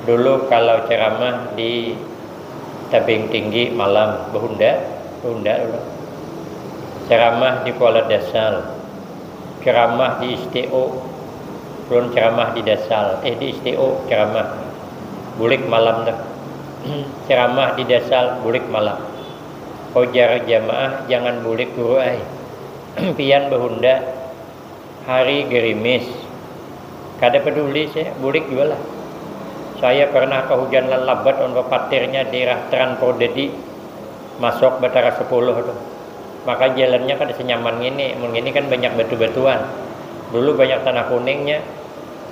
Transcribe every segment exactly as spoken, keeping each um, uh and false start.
Dulu kalau ceramah di Tebing Tinggi malam, bahunda, bahunda dulu. Ceramah di Kuala Dasal, ceramah di S T O, belum ceramah di Dasal, eh di S T O ceramah, bulik malam dah. Ceramah di Dasal, bulik malam. Ujar jamaah, jangan bulik guru ai. Pian bahunda, hari gerimis. Kada peduli saya, bulik jua lah. Saya pernah kehujanan labat wan papatirnya daerah Tran Purdedi, masuk Batara sepuluh tu. Maka jalannya kada senyaman ngini, mun ngini kan banyak batu-batuan. Dulu banyak tanah kuningnya,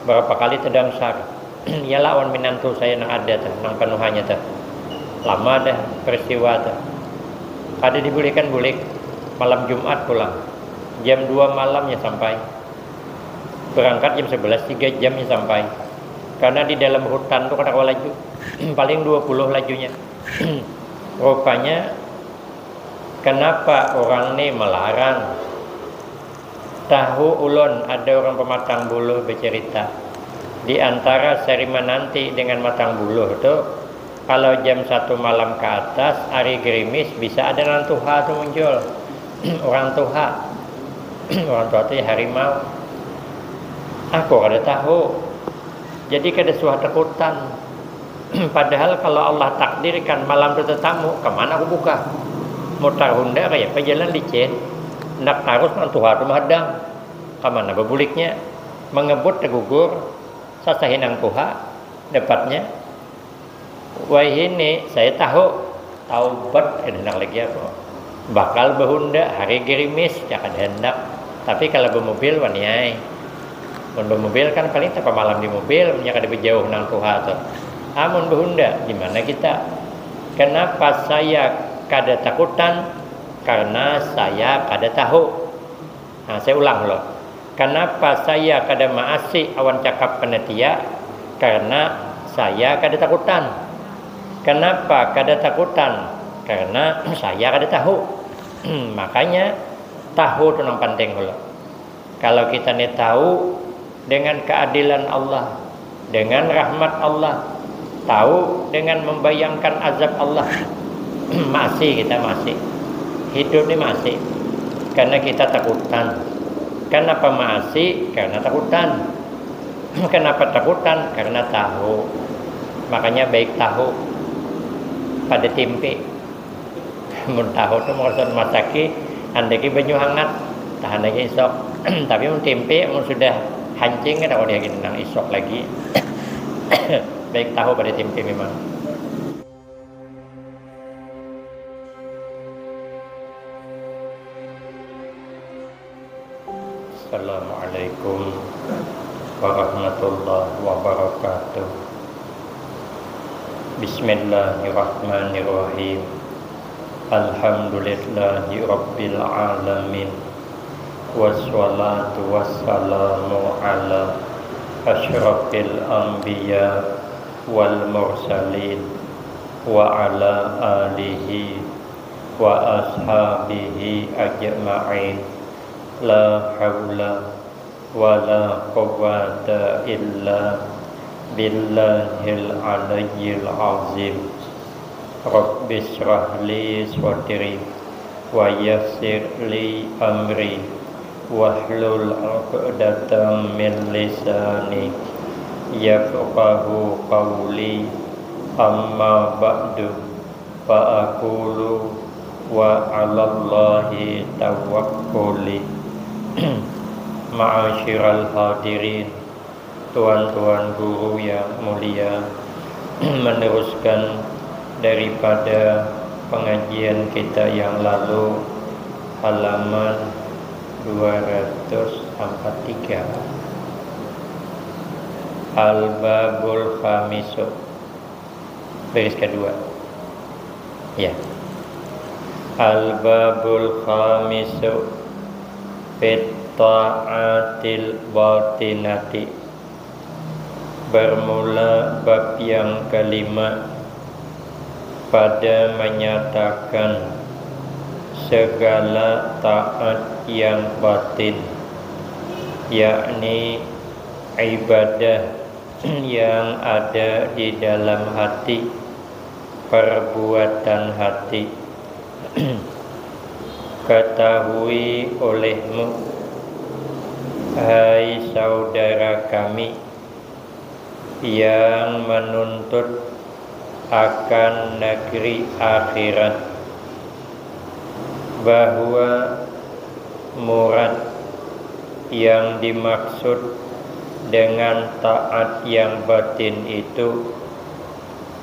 berapa kali tedangsar. Iyalah wan minantu saya nang ada tuh, nang panuhanya tuh. Lama dah peristiwa tuh. Kada dibolehkan bulik, malam Jumat pulang. Jam dua malamnya sampai. Berangkat jam sebelas, tiga jamnya sampai. Karena di dalam hutan tuh kada kawa laju. Paling dua puluh lajunya. Rupanya, kenapa orang ni melarang? Tahu ulun, ada orang pematang buluh bercerita, di antara Seri Menanti dengan Matang Buluh tu, kalau jam satu malam ke atas, hari gerimis, bisa ada nang tuha tu muncul. Orang tuha. Orang tuha tu ya harimau. Aku kada tahu. Jadi kada suah takutan. Padahal kalau Allah takdirkan malam tu tetamu, kemana aku buka? Mutar hunda kaya apa jalan licin. Nak tarus nang tuha tu mahadang. Kemana bebuliknya? Mengebut tegugur, sasahi nang tuha, dapatnya. Wahini saya tahu, taubat, eh, hendak lagi aku. Bakal bahunda, hari gerimis, ya kada hendak. Tapi kalau bemobil, waniai. Mun bemobil kan paling tapa malam di mobil, nya kada bejauh nang tuha tu. Amun bahunda, di mana kita? Kenapa saya kada takutan? Karena saya kada tahu. Nah, saya ulang lo. Kenapa saya kada maasi awan cakap panitia? Karena saya kada takutan. Kenapa kada takutan? Karena saya kada tahu. Makanya tahu tu nang penting lo. Kalau kita ni tahu dengan keadilan Allah, dengan rahmat Allah, tahu dengan membayangkan azab Allah, maasi kita, maasi. Hidup ni maasi. Karena kita takutan. Kenapa maasi? Karena takutan. Kenapa takutan? Karena tahu. Makanya baik tahu pada tempe. Mun tahu tu maksud masaki, andaki banyu hangat, tahan lagi isok. Tapi mun tempe, mun sudah hancing, kada boleh lagi nang isok lagi. Baik tahu pada tempe memang. Assalamualaikum warahmatullahi wabarakatuh. Bismillahirrahmanirrahim. Alhamdulillahi rabbil alamin. Wassalatu wassalamu ala asyrafil anbiya wal mursalin wa ala alihi wa ashabihi ajma'in. La haula wala quwwata illa billahil aliyyil azim. Rabbisyrah li sadri wa yassir li amri wahlul uqdatam min lisani yafqahu qawli. Amma ba'du, fa aqulu wa 'alallahi tawakkuli. Ma'asyiral hadirin, tuan-tuan guru yang mulia, meneruskan daripada pengajian kita yang lalu, halaman dua ratus empat tiga. Al-Babul Khamisu, baris kedua. Ya. Al-Babul Khamisu fit Ta'atil Batinati. Bermula bab yang kelima pada menyatakan segala taat yang batin, yakni ibadah yang ada di dalam hati, perbuatan hati. Ketahui olehmu, hai saudara kami yang menuntut akan negeri akhirat, bahwa murad yang dimaksud dengan taat yang batin itu,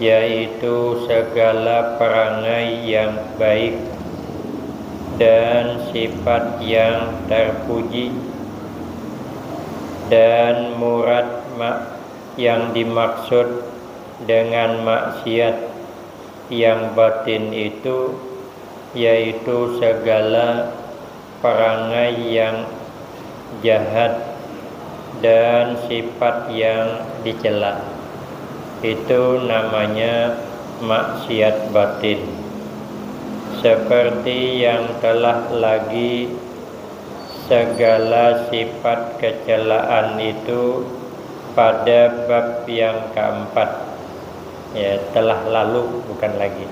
yaitu segala perangai yang baik dan sifat yang terpuji, dan murad ma-, yang dimaksud dengan maksiat yang batin itu, yaitu segala perangai yang jahat dan sifat yang dicela. Itu namanya maksiat batin. Seperti yang telah lagi, segala sifat kecelaan itu pada bab yang keempat. Ya, telah lalu, bukan lagi.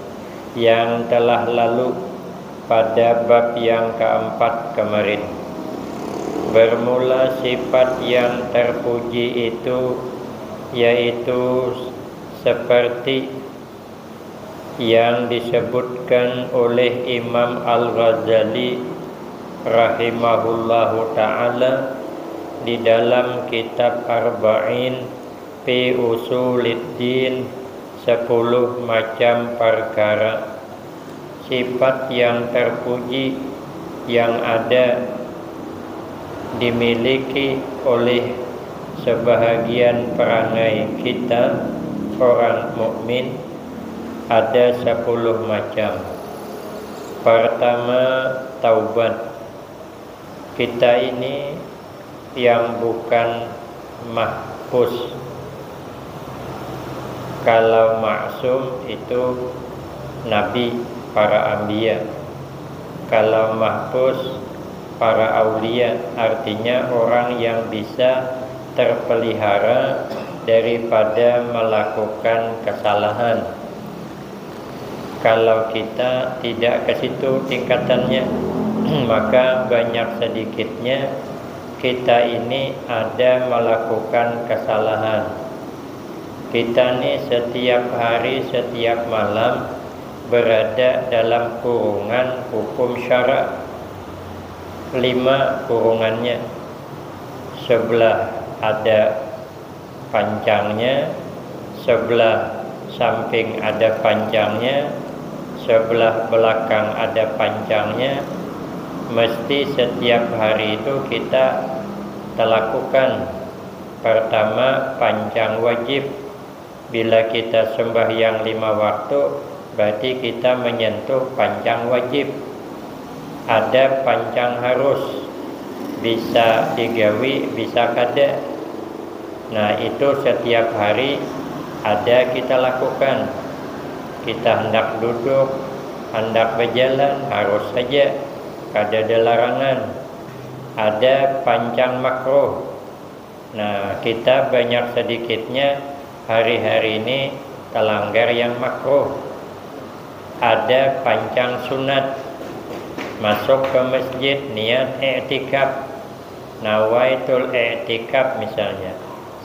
Yang telah lalu pada bab yang keempat kemarin. Bermula sifat yang terpuji itu, yaitu seperti yang disebutkan oleh Imam Al-Ghazali rahimahullahu ta'ala di dalam kitab Arba'in fi Usuliddin, sepuluh macam perkara. Sifat yang terpuji yang ada dimiliki oleh sebahagian perangai kita orang mukmin ada sepuluh macam. Pertama, taubat. Kita ini yang bukan mahfuz. Kalau maksum itu nabi, para anbiya. Kalau mahfuz, para aulia, artinya orang yang bisa terpelihara daripada melakukan kesalahan. Kalau kita tidak ke situ tingkatannya, maka banyak sedikitnya kita ini ada melakukan kesalahan. Kita ni setiap hari, setiap malam berada dalam kurungan hukum syara. Lima kurungannya. Sebelah ada pancangnya, sebelah samping ada pancangnya, sebelah belakang ada pancangnya. Mesti setiap hari itu kita talakukan. Pertama, pancang wajib. Bila kita sembahyang lima waktu, berarti kita menyentuh pancang wajib. Ada pancang harus, bisa digawi, bisa kada. Nah, itu setiap hari ada kita lakukan. Kita hendak duduk, hendak berjalan, harus saja, kada ada larangan. Ada pancang makruh. Nah, kita banyak sedikitnya hari-hari ini talanggar yang makruh. Ada pancang sunat, masuk ke masjid niat iktikaf, nawaitul iktikaf misalnya,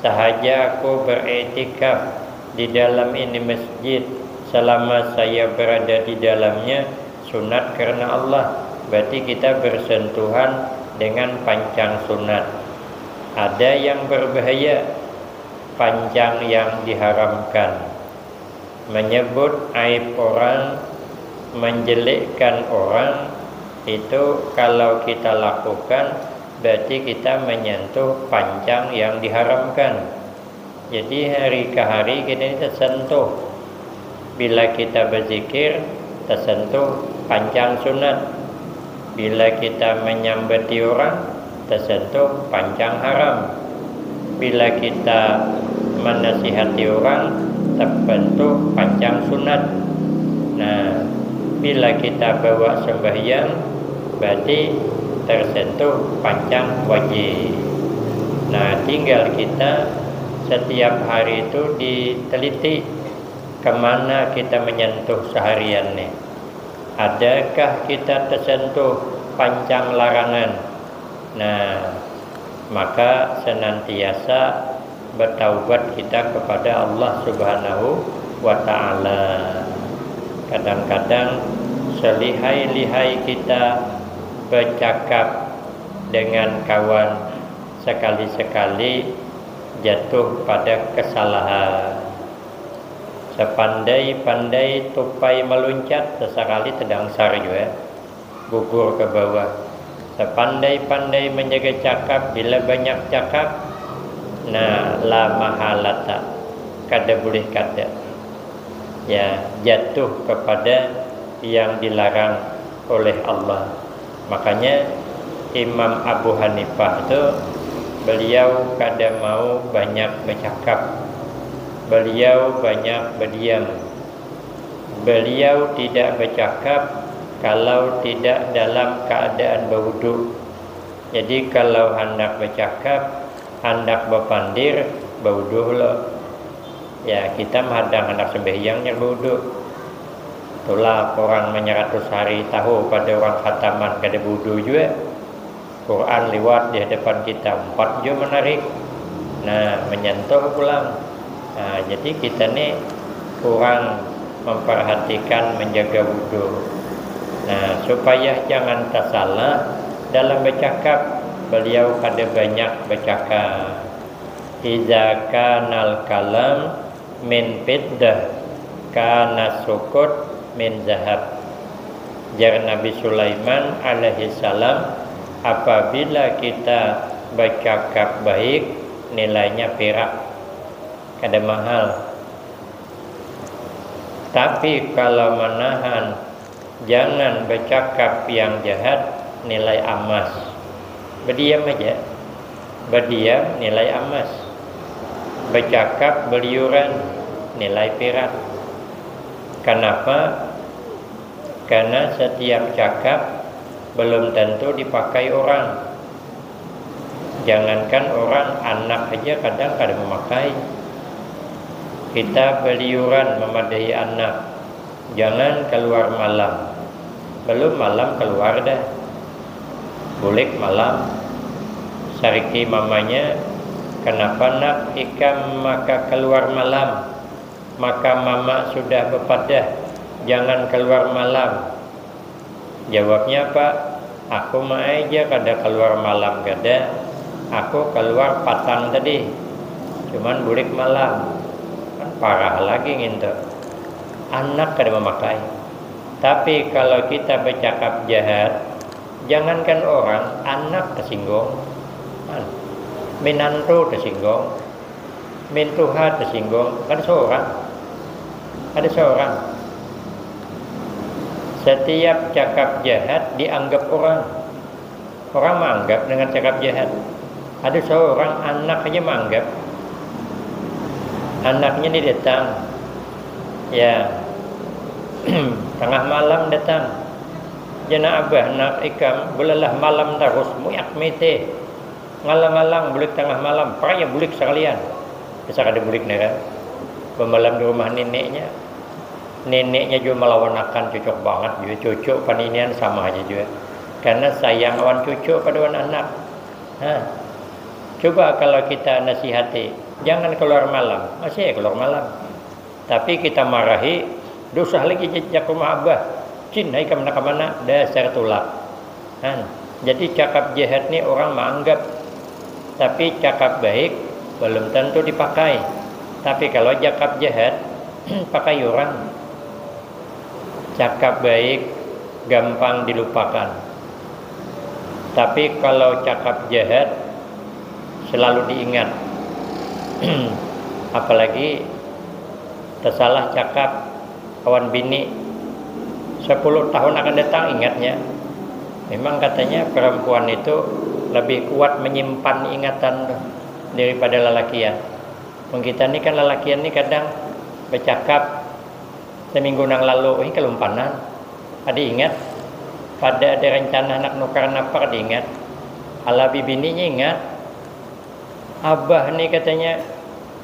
sahaja aku beriktikaf di dalam ini masjid, selama saya berada di dalamnya, sunat karena Allah, berarti kita bersentuhan dengan pancang sunat. Ada yang berbahaya, pancang yang diharamkan. Menyebut aib orang, menjelekkan orang, itu kalau kita lakukan, berarti kita menyentuh pancang yang diharamkan. Jadi hari ke hari kita ini tersentuh. Bila kita berzikir, tersentuh pancang sunat. Bila kita menyambati orang, tersentuh pancang haram. Bila kita menasihati orang, tersentuh pancang sunat. Nah, bila kita bawa sembahyang, berarti tersentuh pancang wajib. Nah, tinggal kita Setiap hari itu diteliti kemana kita menyentuh seharian nih. Adakah kita tersentuh pancang larangan? Nah, maka senantiasa bertaubat kita kepada Allah Subhanahu wa Ta'ala. Kadang-kadang selihai-lihai kita bercakap dengan kawan, sekali-sekali jatuh pada kesalahan. Sepandai-pandai tupai meluncat, sesekali tedangsar juga, gugur ke bawah. Sepandai-pandai menjaga cakap, bila banyak cakap, nah, la mahalata, kada boleh kada. Ya, jatuh kepada yang dilarang oleh Allah. Makanya Imam Abu Hanifah tu, beliau kada mau banyak bercakap. Beliau banyak berdiam. Beliau tidak bercakap kalau tidak dalam keadaan berwudu. Jadi kalau handak bercakap, handak berpandir, berwudu lo. Ya, kita mahadang handak sembahyang nya berwudu. Itulah orang menyeratus hari tahu pada orang khataman kada berwudu juga. Quran liwat di hadapan kita, umpat jua menarik. Nah, menyentuh pulang. Nah, jadi kita ni kurang memperhatikan menjaga wudu. Nah, supaya jangan tersalah dalam bercakap, beliau kada banyak bercakap. Iza kanal kalam min fiddah, kana sukut min zahab. Jar Nabi Sulaiman alaihi salam, apabila kita bercakap baik, nilainya pirak, kada mahal. Tapi kalau menahan jangan bercakap yang jahat, nilai amas. Berdiam aja. Berdiam nilai amas. Bercakap beliuran, nilai pirak. Kenapa? Karena setiap cakap belum tentu dipakai orang. Jangankan orang, anak aja kadang kada memakai. Kita beliuran memadahi anak, jangan keluar malam. Belum malam keluar dah. Bulik malam. Sariki mamanya, kenapa nak ikam maka keluar malam? Maka mama sudah bepadah, jangan keluar malam. Jawabnya apa? Aku maai ja kada keluar malam kada, aku keluar patang tadi, cuman bulik malam. Kan parah lagi ngintu. Anak kada memakai. Tapi kalau kita bercakap jahat, jangankan orang, anak tersinggung. Kan? Minantu tersinggung. Mintuha tersinggung, kada seorang. Kada seorang. Setiap cakap jahat dianggap orang. Orang manganggap dengan cakap jahat. Ada seorang anak aja manganggap. Anaknya ni datang. Ya. Tengah malam datang. Jana abah, nak ikam belalah malam tarus, muyak mete. Ngalang-ngalang bulik tengah malam, paraya bulik sakalian. Bisa kada bulik nih kan. Bamalam di rumah neneknya. Neneknya juga melawanakan, cocok banget juga. Cucu paninian sama aja juga. Karena sayang awan cucu pada wan anak. Nah, coba kalau kita nasihati, jangan keluar malam, masih aja keluar malam. Tapi kita marahi, dosa lagi jejak rumah abah. Cin, hai kam nak kamana? Dasar tulak. Nah, jadi cakap jahat ni orang maanggap. Tapi cakap baik belum tentu dipakai. Tapi kalau cakap jahat, pakai orang. Cakap baik gampang dilupakan. Tapi kalau cakap jahat selalu diingat. Apalagi tersalah cakap awan bini, sepuluh tahun akan datang ingatnya. Memang katanya perempuan itu lebih kuat menyimpan ingatan tuh daripada lalakian. Mun kita ni kan lalakian ni kadang bercakap seminggu nang lalu, ih, kalumpanan. Ada ingat? Pada ada rencana nak nukar napa kada ingat? Ala bibininya ingat. Abah ni katanya,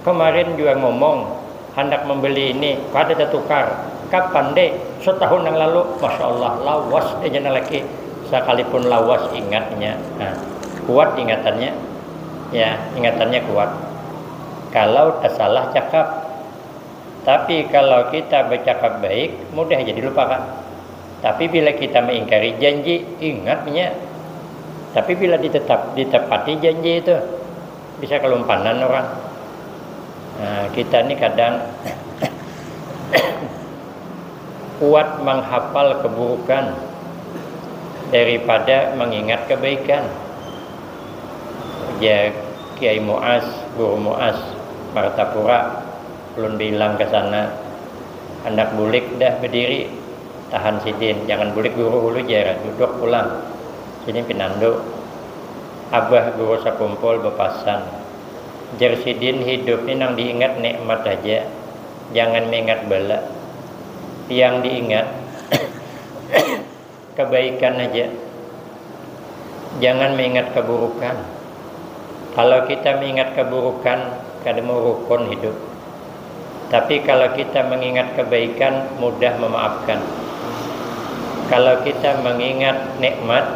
Kemarin juga ngomong, handak membeli ini, kada tertukar. Kapan, Dek? Setahun yang lalu. Masya Allah, lawas dia jangan lagi. Sekalipun lawas, ingatnya. Nah, kuat ingatannya. Ya, ingatannya kuat. Kalau tersalah cakap. Tapi kalau kita bercakap baik, mudah aja dilupakan. Tapi bila kita mengingkari janji, ingatnya. Tapi bila ditetap, ditepati janji itu, bisa kelumpanan orang. Nah, kita ni kadang kuat menghafal keburukan daripada mengingat kebaikan. Ujar Kiai Muas, Guru Muas, Martapura, ulun bilang ke sana, handak bulik dah berdiri, tahan sidin, jangan bulik guru hulu jar, duduk pulang. Sidin pinandu. Abah guru sakumpul bepasan, jar sidin, hidup ni nang diingat nikmat aja, jangan mengingat bala. Yang diingat kebaikan aja. Jangan mengingat keburukan. Kalau kita mengingat keburukan, kada mau rukun hidup. Tapi kalau kita mengingat kebaikan, mudah memaafkan. Kalau kita mengingat nikmat,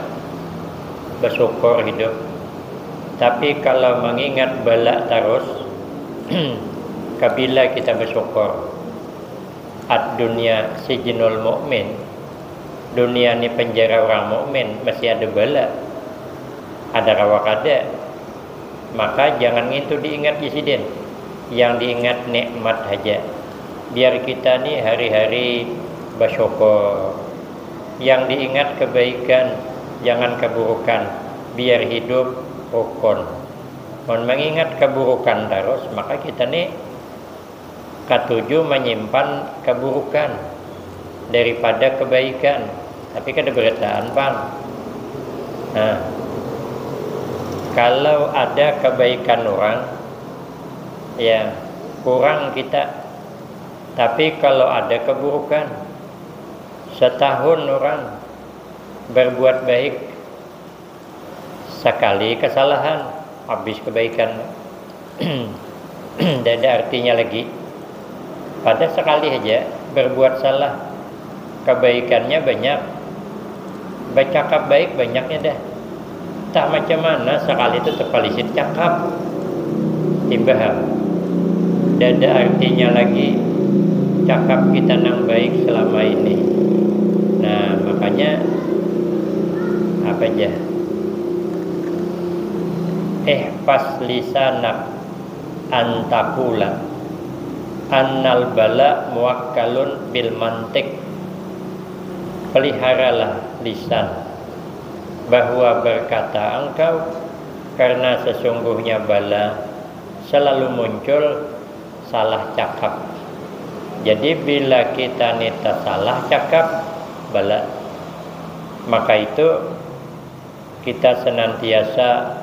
bersyukur hidup. Tapi kalau mengingat bala terus, kebila kita bersyukur? Ad dunia sijnul mukmin. Dunia ni penjara orang mukmin, masih ada bala. Ada rawa kada. Maka jangan ngintu diingat di sidin. Yang diingat nikmat haja. Biar kita ni hari-hari bersyukur. Yang diingat kebaikan, jangan keburukan. Biar hidup rukun. Mun mengingat keburukan terus, maka kita ni katuju menyimpan keburukan daripada kebaikan, tapi kada berataan pang. Nah, kalau ada kebaikan orang, ya, kurang kita. Tapi kalau ada keburukan, setahun orang berbuat baik, sekali kesalahan, habis kebaikan. Tidak ada artinya lagi. Pada sekali aja berbuat salah, kebaikannya banyak, bercakap baik banyaknya dah. Entah macam mana, sekali itu terpalisit cakap. Timbahal. Tidak ada artinya lagi cakap kita nang baik selama ini. Nah, makanya apa aja? Eh, pas lisanak antakula annal bala muakkalun bil mantik. Peliharalah lisan bahwa berkata engkau, karena sesungguhnya bala selalu muncul salah cakap. Jadi bila kita ni tersalah cakap, bala. Maka itu kita senantiasa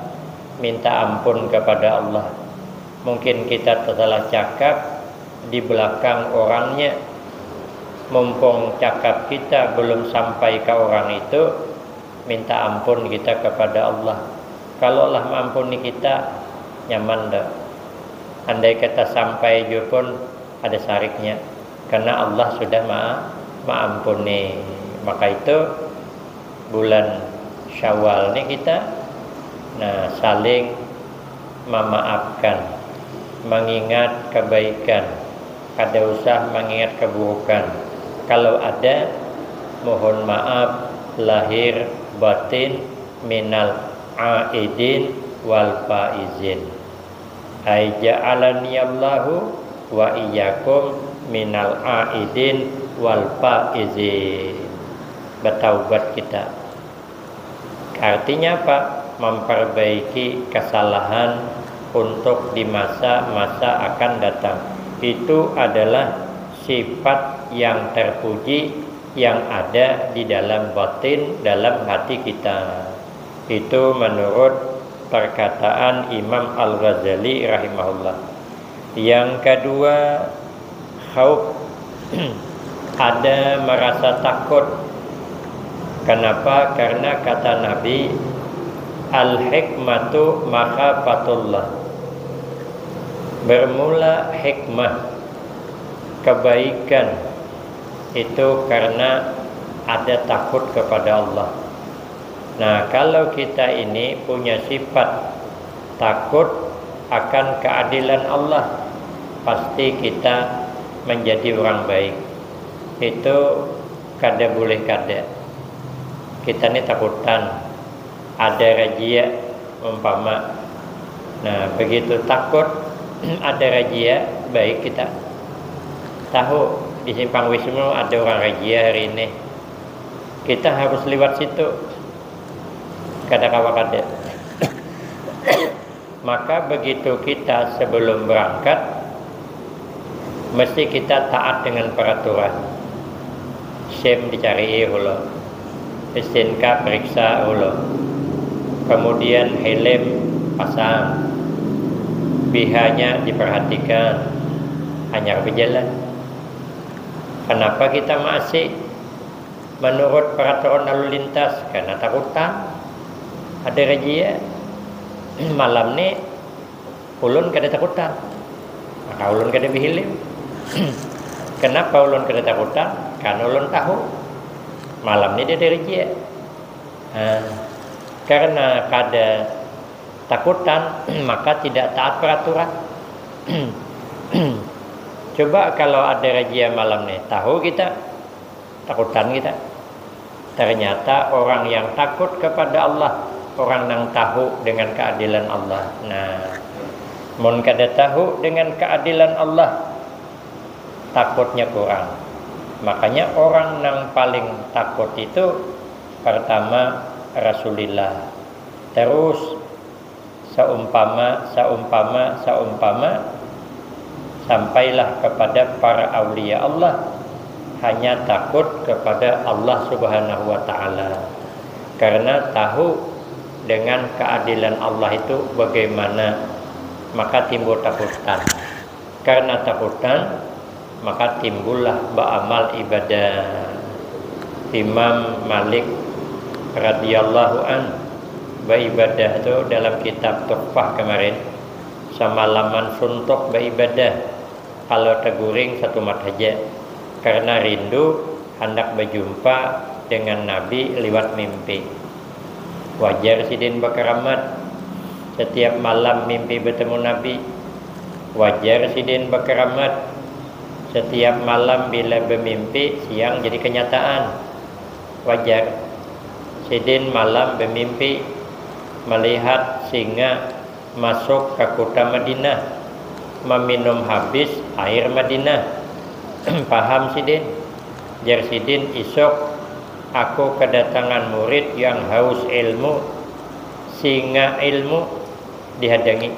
minta ampun kepada Allah. Mungkin kita tersalah cakap di belakang orangnya. Mumpung cakap kita belum sampai ke orang itu, minta ampun kita kepada Allah. Kalau Allah mengampuni kita, nyaman dah. Andai kata sampai jua pun ada sariknya, karena Allah sudah ma mengampuni. Maka itu bulan Syawal ni kita, nah, saling memaafkan, mengingat kebaikan, kada usah mengingat keburukan. Kalau ada, mohon maaf lahir batin minal aidin wal faizin. Ai ja'alani Allahu wa iyyakum minal aidin wal faizin. Bertaubat kita. Artinya apa? Memperbaiki kesalahan untuk di masa-masa akan datang. Itu adalah sifat yang terpuji yang ada di dalam batin, dalam hati kita. Itu menurut perkataan Imam Al-Ghazali rahimahullah. Yang kedua, khauf. Ada merasa takut. Kenapa? Karena kata Nabi, al-hikmatu makhafatullah. Bermula hikmah kebaikan itu karena ada takut kepada Allah. Nah, kalau kita ini punya sifat takut akan keadilan Allah, pasti kita menjadi orang baik. Itu kada boleh kada. Kita ni takutan ada razia umpama. Nah, begitu takut ada razia, baik kita tahu di Simpang Wisnu ada orang razia hari ini. Kita harus lewat situ. Kada kawa kada. Maka begitu kita sebelum berangkat, mesti kita taat dengan peraturan. SIM dicari hulu, STNK periksa hulu, kemudian helm pasang, BH-nya diperhatikan, hanyar berjalan. Kenapa kita masih menurut peraturan lalu lintas? Karena takutan ada razia. Malam ni ulun kada takutan, maka ulun kada behelm. Kenapa ulun kada takutan? Karena ulun tahu malam ni ada razia. Nah, karena kada takutan, maka tidak taat peraturan. Coba kalau ada razia malam ni, tahu kita, takutan kita. Ternyata orang yang takut kepada Allah, orang nang tahu dengan keadilan Allah. Nah, mun kada tahu dengan keadilan Allah, takutnya kurang. Makanya orang nang paling takut itu pertama Rasulillah, terus seumpama, seumpama, seumpama, sampailah kepada para aulia Allah, hanya takut kepada Allah Subhanahu wa Ta'ala. Karena tahu dengan keadilan Allah itu bagaimana, maka timbul takutan. Karena takutan, maka timbullah baamal ibadah. Imam Malik radhiyallahu an baibadah tu dalam kitab Tuhfah kemarin, samalaman suntuk baibadah, kalau teguring satumat haja, karena rindu handak bajumpa dengan Nabi liwat mimpi. Wajar sidin bakaramat setiap malam mimpi bertemu Nabi. Wajar sidin bakaramat setiap malam bila bemimpi siang jadi kenyataan. Wajar. Sidin malam bemimpi melihat singa masuk ka kuta Madinah, maminum habis air Madinah. Paham sidin? Jar sidin, isuk aku kadatangan murid yang haus ilmu, singa ilmu dihadangi.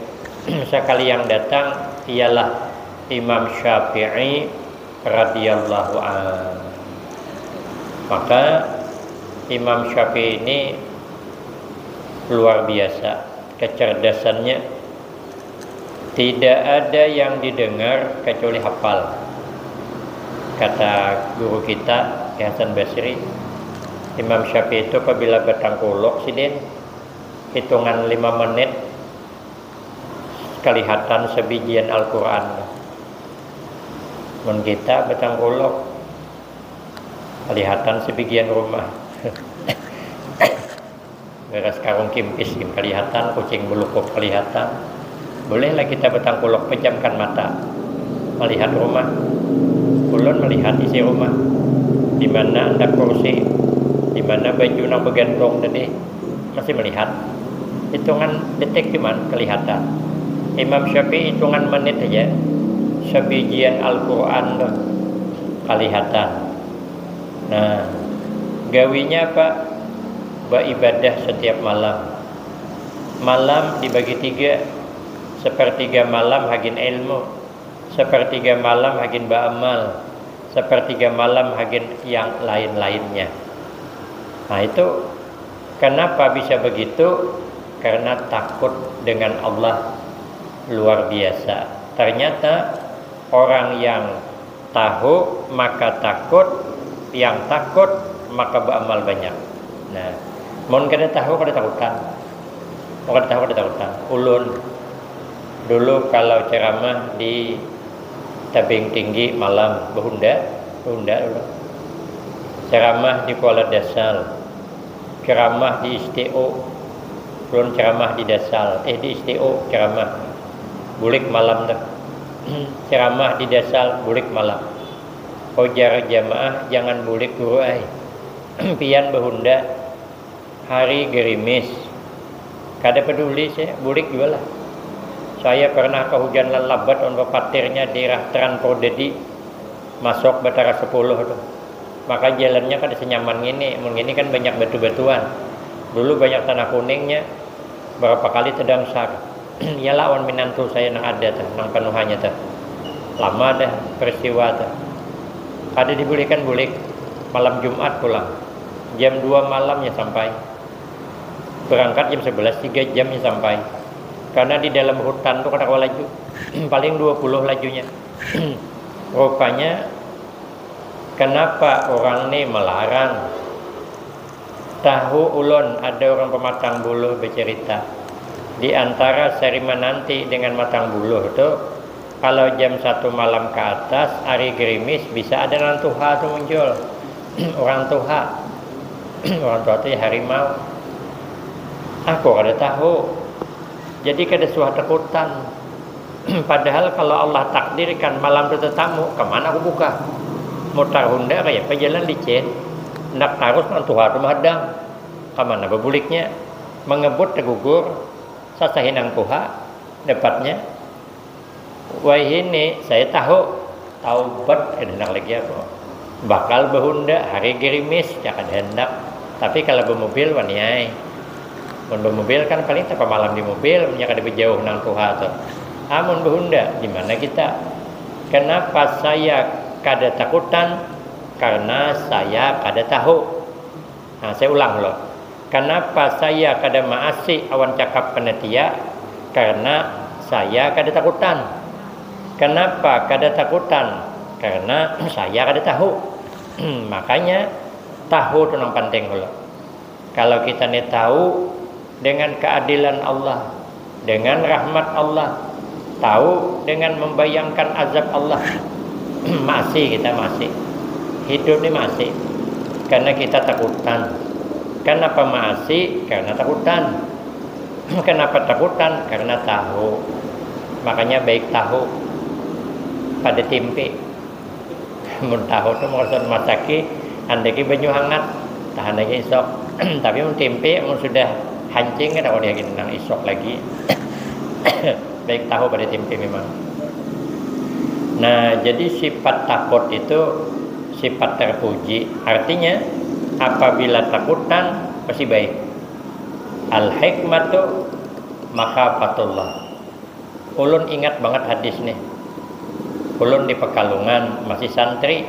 Sakali yang datang ialah Imam Syafi'i radhiyallahu anhu. Maka Imam Syafi'i ini luar biasa kecerdasannya. Tidak ada yang didengar kecuali hafal. Kata guru kita, Ki Hasan Basri, Imam Syafi'i itu apabila batangkuluk sidin, hitungan lima menit kalihatan sabijian Al-Quran. Mun kita batangkuluk, kalihatan sabijian rumah. Beras karung kimpis gin kalihatan, kucing belukuk kalihatan. Bolehlah kita batangkuluk, pejamkan mata, melihat rumah. Ulun melihat isi rumah, di mana andak kursi, di mana baju nang begantung tadi, masih melihat. Hitungan detik cuman kelihatan. Imam Syafi'i hitungan menit aja, sabijian Al-Quran tuh kalihatan. Nah, gawinya apa? Baibadah setiap malam. Malam dibagi tiga, sepertiga malam hagin ilmu, sepertiga malam hagin baamal, sepertiga malam hagin yang lain-lainnya. Nah, itu kenapa bisa begitu? Karena takut dengan Allah luar biasa. Ternyata orang yang tahu maka takut, yang takut maka beramal banyak. Nah, mun kada tahu kada takutan. Mun kada tahu kada takutan. Ulun Dulu kalau ceramah di Tebing Tinggi malam, Bahunda, Bahunda dulu. Ceramah di Kuala Dasal, ceramah di S T O, belum ceramah di Dasal, eh di S T O ceramah, bulik malam tuh. Ceramah di Dasal, bulik malam. Ujar jamaah, jangan bulik guru ai. Pian Bahunda, hari gerimis. Kada peduli saya, bulik jua lah. Saya pernah kehujanan labat on papatirnya daerah Tran Prodedi, masuk Batara sepuluh tuh. Maka jalannya kada senyaman ngini, mun ngini kan banyak batu-batuan. Dulu banyak tanah kuningnya, berapa kali terdangsar. Iyalah awan minantu saya nang ada tuh, nang panuhanya tuh. Lama dah peristiwa tuh. Kada dibulikan bulik, malam Jumat pulang. Jam dua malamnya sampai. Berangkat jam sebelas, tiga jamnya sampai. Karena di dalam hutan tuh kada kawa laju. Paling dua puluh lajunya. Rupanya, kenapa orang ni melarang? Tahu ulun, ada orang pematang buluh bercerita, di antara Sari Mananti dengan Matang Buluh tu, kalau jam satu malam ke atas, hari gerimis, bisa ada nang tuha tu muncul. Orang tuha. Orang tuha tu ya harimau. Aku kada tahu. Jadi kada suah takutan. Padahal kalau Allah takdirkan malam tu tetamu, kemana aku buka? Mutar Honda kaya apa jalan licin. Ndak tarus nang tuha tu mahadang. Kemana bebuliknya? Mengebut tegugur, sasahi nang tuha, dapatnya. Wahini saya tahu, taubat kada handak lagi aku. Bakal bahunda, hari gerimis, ya kada handak. Tapi kalau bemobil, wani ai. Mun bemobil kan paling tapa malam di mobil, munnya kada bejauh nang tuha tu. Amun bahunda, di mana kita? Kenapa saya kada takutan? Karena saya kada tahu. Nah, saya ulang lo. Kenapa saya kada maasi awan cakap panitia? Karena saya kada takutan. Kenapa kada takutan? Karena saya kada tahu. Makanya tahu tu nang penting lo. Kalau kita ni tahu dengan keadilan Allah, dengan rahmat Allah, tahu dengan membayangkan azab Allah, maasi kita, maasi. Hidup ni maasi. Karena kita takutan. Kenapa maasi? Karena takutan. Kenapa takutan? Karena tahu. Makanya baik tahu pada timpi. Mun tahu tu maksud masaki, andaki banyu hangat, tahan lagi isok. Tapi mun timpi, mun sudah hancing, kada boleh lagi nang isok lagi. Baik tahu pada timpi memang. Nah, jadi sifat takut itu sifat terpuji. Artinya, apabila takutan, pasti baik. Al-hikmatu makhafatullah. Ulun ingat banget hadis nih. Ulun di Pekalungan, masih santri,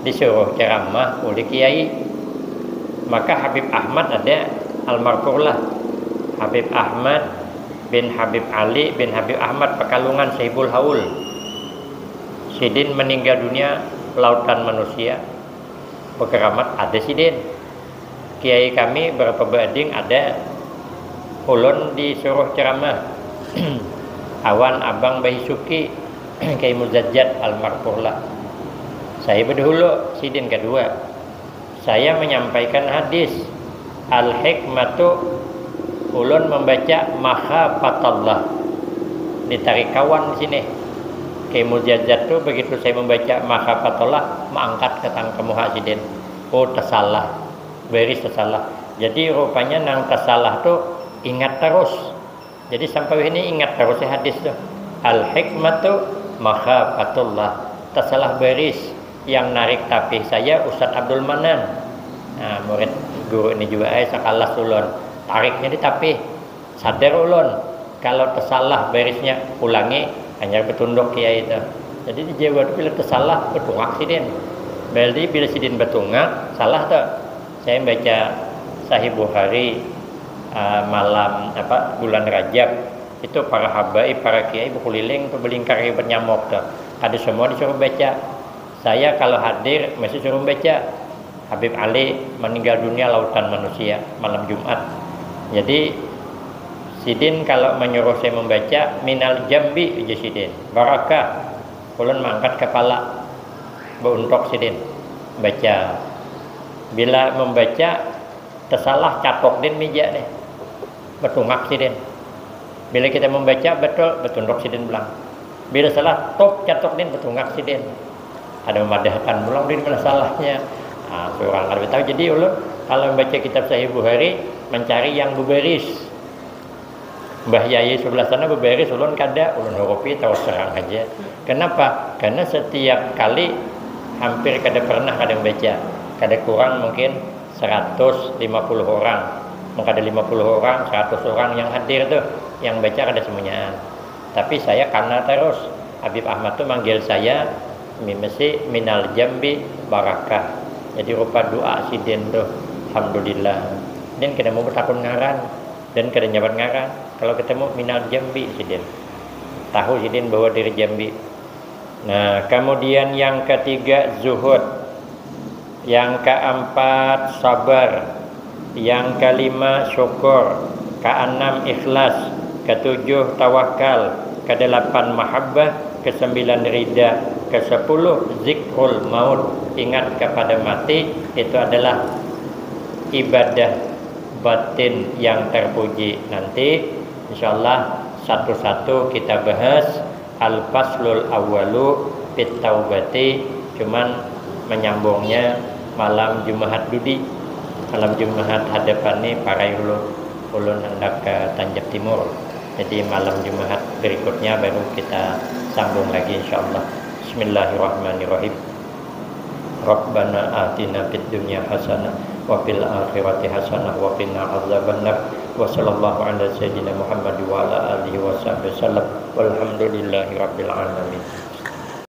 disuruh ceramah oleh kiai. Maka Habib Ahmad ada, almarhum lah. Habib Ahmad bin Habib Ali bin Habib Ahmad Pekalungan Sahibul Haul. Sidin meninggal dunia lautan manusia. Bekeramat ada sidin. Kiai kami berapa bading ada. Ulun disuruh ceramah awan abang Bahi Suki, Kiai Muzajat almarhum lah. Saya berdahulu, sidin kedua. Saya menyampaikan hadis, al-hikmatu, ulun membaca makhafatallah. Ditarik kawan di sini. Kiai Muzajat tu begitu saya membaca makhafatallah, maangkat ke tang ke muha sidin. Oh, tersalah. Baris tersalah. Jadi rupanya nang tersalah tu ingat terus. Jadi sampai ini ingat terus ya hadis tu. Al-hikmatu makhafatullah. Tersalah baris. Yang narik tapih saya Ustadz Abdul Manan. Nah, murid guru ini juga, eh, sakalas ulun. Tariknya di tapih. Sadar ulun, kalau tersalah barisnya, ulangi, hanyar betunduk kiai tu. Jadi di Jawa tu bila tersalah, betungak sidin. Berarti bila sidin betungak, salah tu. Saya baca Sahih Bukhari, ah, malam apa, bulan Rajab, itu para habaib, para kiai bekuliling tu, belingkar hibat nyamuk tu. Kada semua disuruh baca. Saya kalau hadir mesti suruh baca. Habib Ali meninggal dunia lautan manusia malam Jumat. Jadi Sidin kalau menyuruh saya membaca, "Minal jambi," ujar sidin. "Barakah." Ulun mangkat kepala, beuntok sidin. Baca. Bila membaca, tersalah, catok din meja deh. Betungak sidin. Bila kita membaca betul, betunduk sidin pulang. Bila salah, top, catok din, betungak sidin. Ada memadahkan pulang di mana salahnya. Nah, seorang kada tahu. Jadi ulun kalau membaca kitab Sahih Bukhari, mencari yang berbaris. Mbah Yai sebelah sana berbaris, ulun kada, ulun hurupi terus terang aja. Kenapa? Karena setiap kali hampir kada pernah kada membaca. Kada kurang mungkin seratus lima puluh orang. Mun kada lima puluh orang, seratus orang yang hadir tuh, yang baca kada semuanya. Tapi saya kana terus. Habib Ahmad tuh manggil saya, mimesi minal jambi barakah. Jadi rupa doa sidin tuh, alhamdulillah. Dan kada mau bertakun ngaran, dan kada nyabat ngaran. Kalau ketemu minal jambi sidin, tahu sidin bahwa dari Jambi. Nah, kemudian yang ketiga zuhud, yang keempat sabar, yang kelima syukur, keenam ikhlas, ketujuh tawakal, kedelapan mahabbah, kesembilan rida, kesepuluh zikrul maut, ingat kepada mati. Itu adalah ibadah batin yang terpuji. Nanti insyaallah satu-satu kita bahas. Al-faslul awwalu fit taubati, cuman menyambungnya malam Jumahat dudi. Malam Jumahat hadapan ni parai ulun, ulun hendak ke Tanjak Timur. Jadi malam Jumahat berikutnya baru kita sambung lagi insyaallah. Bismillahirrahmanirrahim. Rabbana atina fid dunya hasanah wa fil akhirati hasanah wa qina azabannar. Wa sallallahu ala sayyidina Muhammad wa ala alihi wa sahbihi wasallam. Walhamdulillahi rabbil alamin.